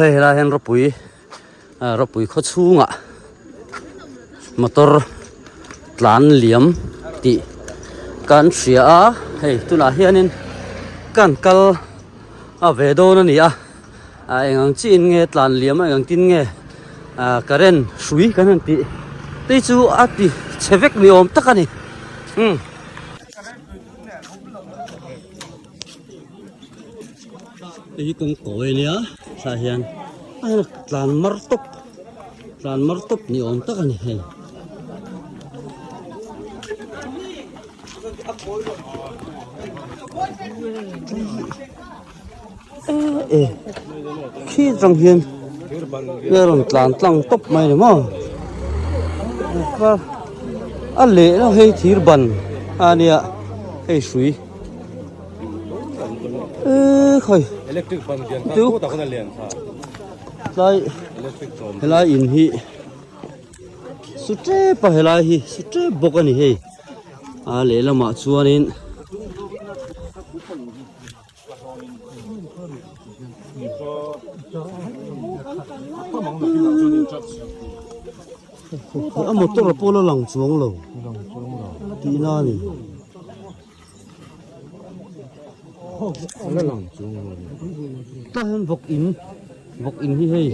Hei helai hian rawpui ah rawpui khaw chhungah motor tlan liam tih kan hria a hei tunah hianin kan kal a ve dawn a ni a ah eng ang chiin nge tlan liam a eng ang tin nge ah current hrui kan han tih te chu a ti chhe vek ni awm tak a ni umm. Hei hi kawng kawi a nia tah hian a tlan mar tawp tlan mar tawp ni awm tak a ni hei. E khi atang hian a rawn tlan tlang tawp mai a ni maw a lehna hei thir ban a nia hei hrui e khawi tlai helai in hi su tep a helai hi su tep bawk a ni hei a lehlamah chuanin. A motor a pawh la lang chuang lo tihna a ni. Tah hian vawk in vawk in hi hei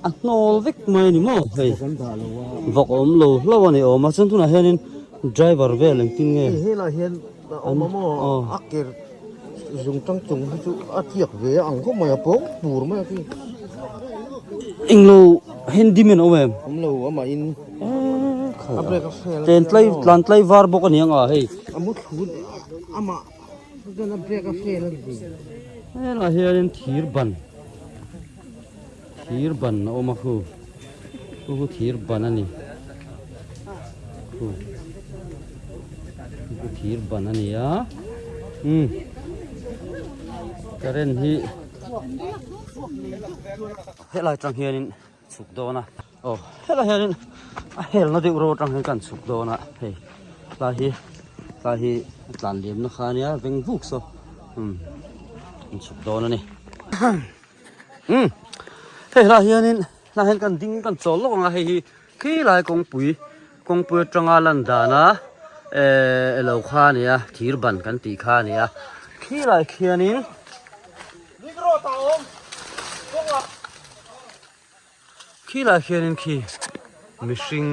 a hnawl vek mai a ni maw hei vawk a awm lo hlauh a ni awm a chuan tunah hianin driver vel engtin nge. A awm a maw? A ker zung tang chung hi chu a tliak ve a ang khawp mai a pawng pur mai a khi. Englo handyman a awm em? Awm lo amah in a brake a fail a tlai tlan tlai var bawk a ni ang a hei. A mu thlun amah chuan a brake a fail a ni. Helaiah hianin thir ban thir ban a awm a khu khu khu thir ban a ni khu khu thir ban a ni a umm current hi helai atang hianin chhuk dawn a aw helai hianin a helna deuh ro atang hian kan chhuk dawn a hei tlai hi tlai hi a tlan liamna kha ania veng vuk saw umm an chhuk dawn a ni. Umm hei helaiah hianin helaiah hian kan ding kan chawl lawk ang a hei hi khilai kawngpui kawngpui atanga lan dana ehh elo kha a ni a thir ban kan tih kha a ni a khilai khianin khilai khianin khi mihring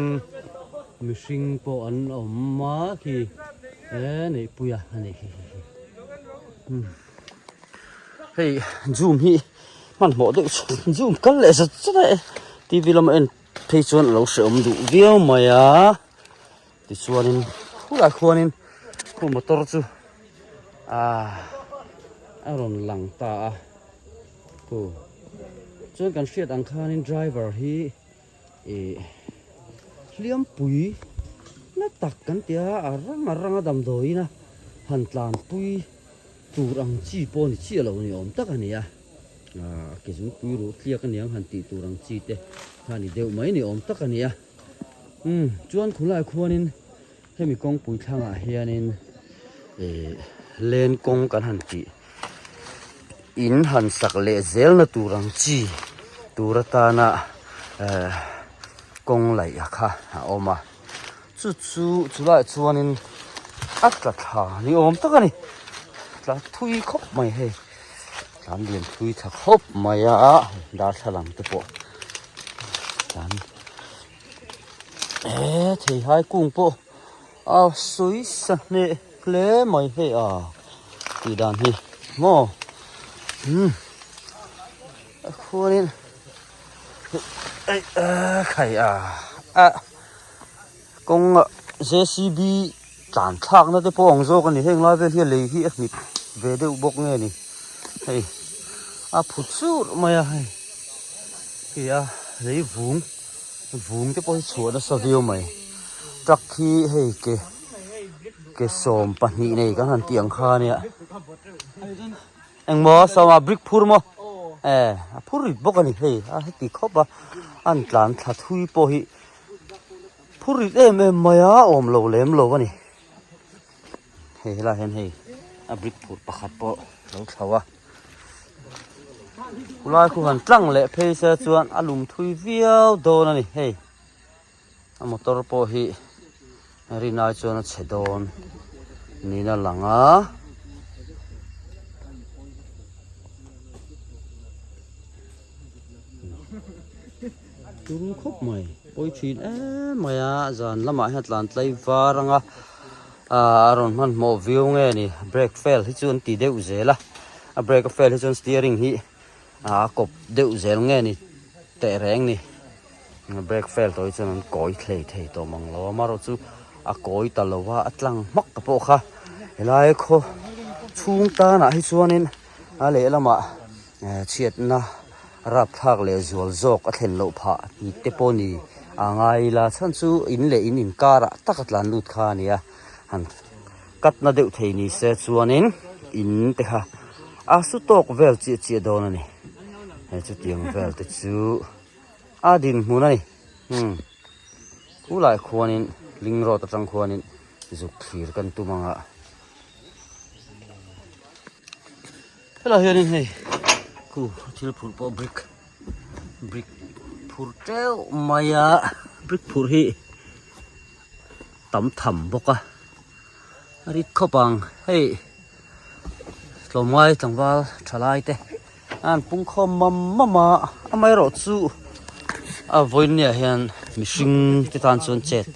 mihring pawh an awm a khi he neihpuia a ni khi khi khi. Hei zoom hi hmanhmawh deuh chu zoom kal leh zat zat a tv lama en phei chuan a lo hrehawm duh viau mai a tichuanin khulai khuanin khu motor chu ah a rawn lang ta a khu chuan kan hriat ang khanin driver hi ih hliampui na tak kan ti a a rang a rang a damdawiin a han tlanpui. Tur ang chi pawh ni chiah lo ni awm tak a ni a, a ke zungpui ruh tliak aniang han tih tur ang chi te kha ni deuh mai ni awm tak a ni a. Umm chuan khulai khuanin hemi kawngpui thlangah hianin ih len kawng kan han tih in han sak leh zelna tur ang chi tur atana eh kawng laih a kha a awm a. Chu chu chulaiah chuanin a tla thla ni awm tak a ni tla thui khawp mai hei tlan lian thui tha khawp mai a darthlalang te pawh tlan he theihai kung pawh a sawi sa hneh hle mai hei a tih dan hi maw umm a khuanin khai a ah. Kawng JCB tlan thlakna te pawh ang zawk a ni heng lai vel hian lei hi a hnip ve deuh bawk nge ni hei a phut sur mai a hei hei a lei vung vung te pawh hi chhuah nasa viau mai truck hi hei ke ke 12 nei kan han tih ang kha ania engmaw sawma brick phur maw e a phur rit bawk a ni hei a heti khawp a an tlan thla thui pawh hi. Phur rit em em mai a awm lo lem lo a ni hei helaiah hian hei a brick phurh pakhat pawh a lo thlo a. Khulai khu han tlang leh phei se chuan a lum thui viau dawn a ni hei a motor pawh hi rinai chuan a chhe dawn niin a lang a. Turu khawp mai pawi thin em mai a zan lamah hian tlan tlai var anga ah a rawn hmanhmawh viau nge ni brake fail hi chu an ti deuh zel a a brake a fail hi chuan steering hi ah a kawp deuh zel nge ni teh reng ni brake fail tawh hi chuan an kawi thlei thei tawh mang lo a amaherawhchu a kawi ta lo a a tlang hmak te pawh kha helai khaw chhung tanah hi chuanin a lehlamah chhiatna rapthlak leh zual zawk a thlen loh phah tih te pawh ni a ngai ila chhan chu in leh in inkarah tak a tlan lut kha a ni a han cut na deuh thei ni se chuanin in te kha a su tawk vel chiah chiah dawn a ni he chutiang vel te chu a dinhmun a ni umm khulai khuanin ling road atang khuanin zuk thlir kan tum ang a. Helai hianin hei khu thil phurh pawh brick brick phur teuh mai a brick phurh hi tam tham bawk a a rit khawp ang hei tlawmngai tlangval thalai te a an pung khawm mam mam a amaherawhchu a vawinia hian mihring te tan chuan chet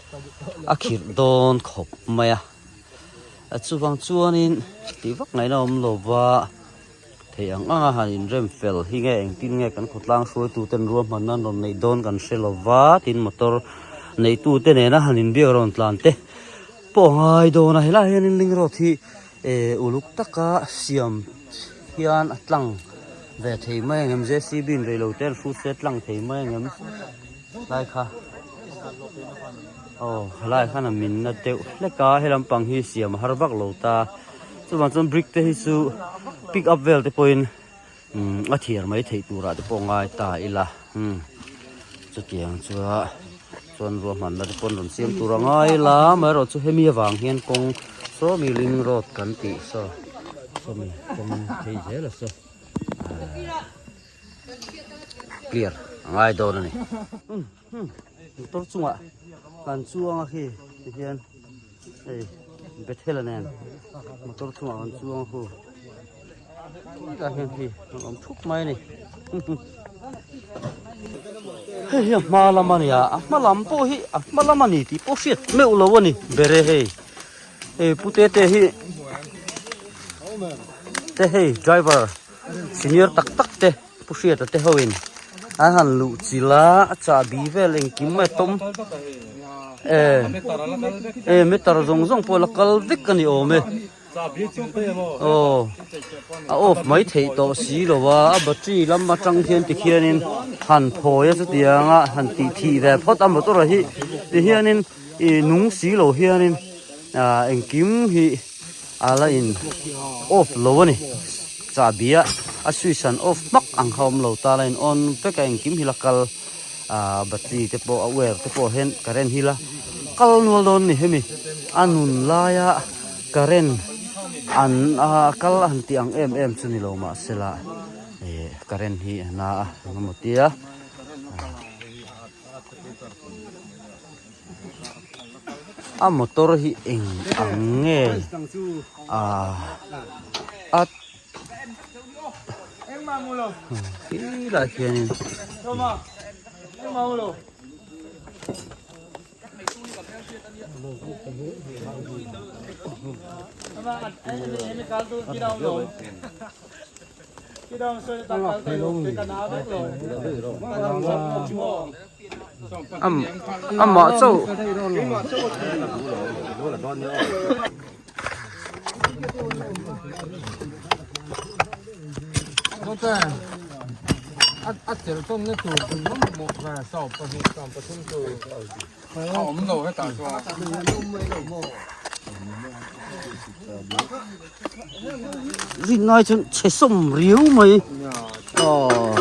a khirh dawn khawp mai a. A chuvang chuanin tih vak ngaihna awm lo va, thei ang anga han inrem fel hi nge engtin nge kan khawtlang hruaituten ruahmanna an rawn neih dawn kan hre lo va, tin motor neihtute nena han inbiak rawn tlan te pawh a ngai dawn a, helaiah hianin ling road hi eh uluk taka siam hian a tlang ve thei mai ang em JCB in reilo te an hrut se a tlang thei mai ang em lai kha. Aw helai khan a min na deuh hlek a he lampang hi siam a har vak lo ta chuvang chuan brick te hi chu pick up vel te pawhin umm a thiar mai theih turah te pawh ngai ta ila umm chutiang chua chuan ruahmanna te pawh an rawn siam tur a ngai la amaherawhchu hemi avang hian kawng sawmi ring road kan tih saw sawmi kawng phei zel a saw ahh clear a ngai dawn a ni. Motor chungah kan chuang a khi tihian hei Bethel-a nen motor chungah kan chuang a khu tlai hian khi an awm thup mai a ni hei hi a hma lam a ni a a hma lam pawh hi a hma lam a ni tih pawh hriat meuh lo a ni ber e hei hei pu tete hi te hei driver senior tak tak te. Pu Hriata te hoin an han luh chilh a, a chahbi vel engkim mai a tawm e e meter zawng zawng pawh la kal vek a ni awm e aw a off mai theih tawh si lo a a battery lam atang hian tikhianin han thawi a chutiang a han tih thih ve phawt a motor ah hi tihianin ih nung si lo hianin ah engkim hi. A la in off lo a ni chahbi a a switch an off hmak ang kha a awm lo ta a la in on vek a engkim hi la kal ah battery te pawh a wire te pawh hian current hi la kal nual dawn a ni hemi a nun laia current an ah kal a han tih ang em em chu ni lo mahsela eh current hi a na a engemaw tia. A motor hi eng ang nge ah a helaiah hianin. Amah chauh Rin ngai chuan chhe sawm riau mai aw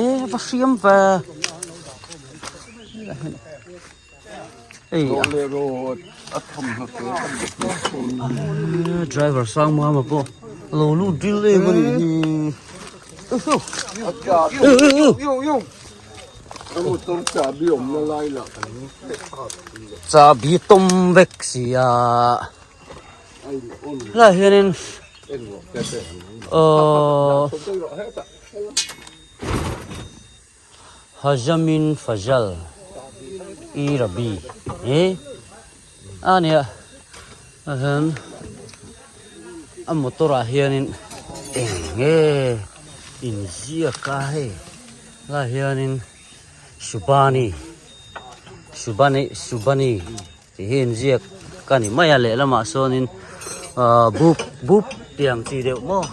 e va hriam ve hei driver sang mama pawh. Lo lut ril em a nih hi. Chahbi tawm vek si a. Helaiah hianin aww Hajamin Fazal I Rabi hi a nia a hian a motor ah hianin eng nge inziak a hei helaiah hianin Subani Subani Subani. Tih hi inziak ka ni mai a lehlamah sawnin ahh book book tih ang chi deuh maw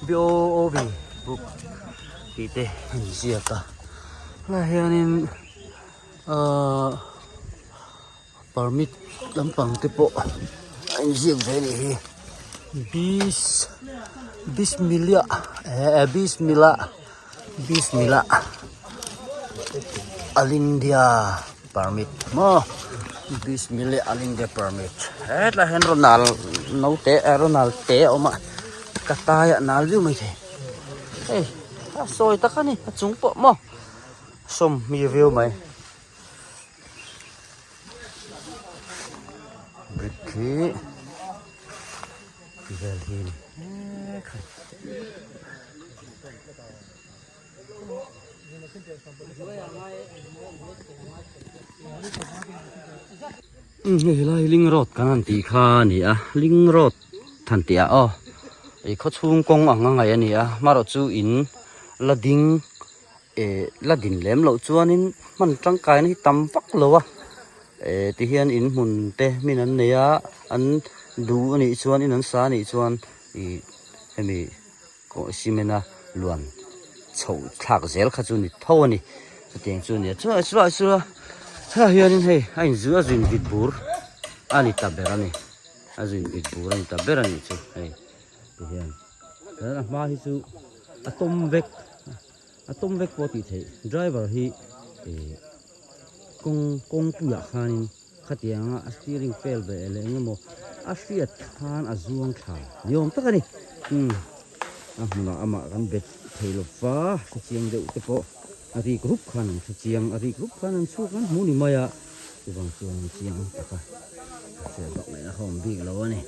b o o b book tih te a inziak a helaiah hianin ahh permit lampang te pawh a inziak ve a nih hi bis bismilia eh bismila bismila all india. Permit maw Bismillah all India permit hetlai hian Ronald naute eh Ronald te a awm a ka tai a nal viau maithei hei a sawi tak a ni a chung pawh maw sawm mi viau mai brick hi vel hi a ni hekhai. Hei helai ling road kan han tih kha a ni a ling road han tih ah aw ih khaw chhung kawng ang a ngaih a ni a hmarawh chu in la ding eh la din lem loh chuanin hman tangkaina hi tam vak lo a eh ti hian in hmun te hmin an nei a an duh a nih chuan in an sa a nih chuan ih hemi. Kawh cement a luan chho thlak zel kha chu ni tho a ni chutiang chu a ni a chuai chuai chu a helaiah hianin hei a inzu a zin vit bur a ni ta ber a ni a zin vit bur a ni ta ber a nih chu hei ti hian chuan a hma hi chu a tawm vek a tawm vek pawh tih theih driver hi ih kawng kawngpuiah khanin. Khatianga a steering fail ve leh eng emaw a hriat khan a zuang thla ni awm tak a ni. Umm a hmunah amah kan bet thei lo va, hrechiang deuh te pawh a rik rup khan an hrechiang, a rik rup khan an chhuak an hmu ni mai a, chuvang chuan an chiang tak a, hriat bak ngaihna kha awm bik lo a ni.